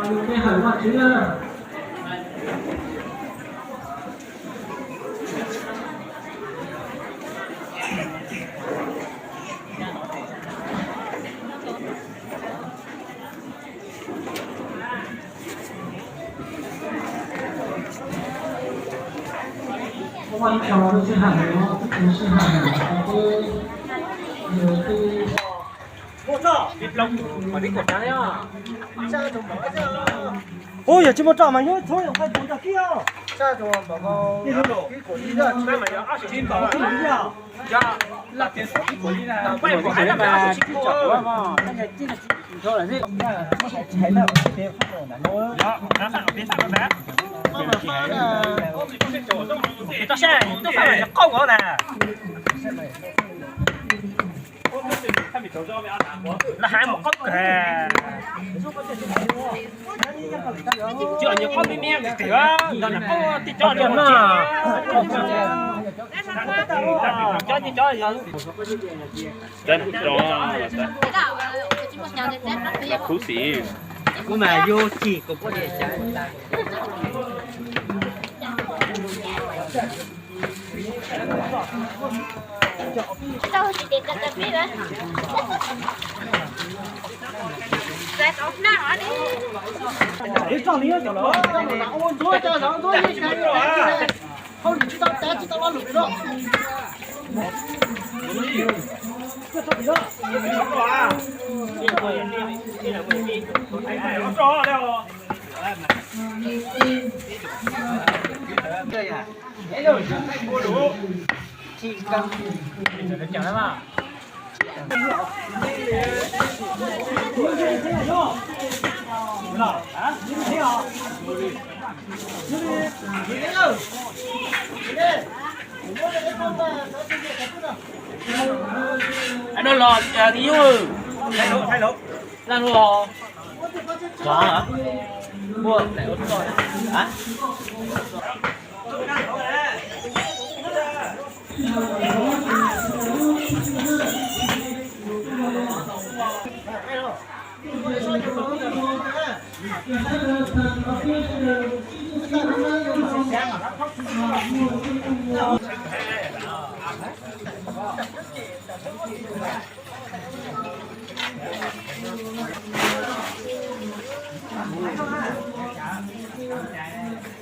Tej hawm Vajtswv na. Ua ib co lub sij hawm no, lub sij hawm no, ub, yog tsis muaj roj mas yuav txhob yog qai tus cov kib os. Lawv hais mus qoob kawg. Cov nyias qoob me me kawg, nrog nram qoob tej cov no. Cov nyias cov yog khub xim. Kuv mas yus tsis kom puab li cas. Hnub los yus, hnub los, muaj,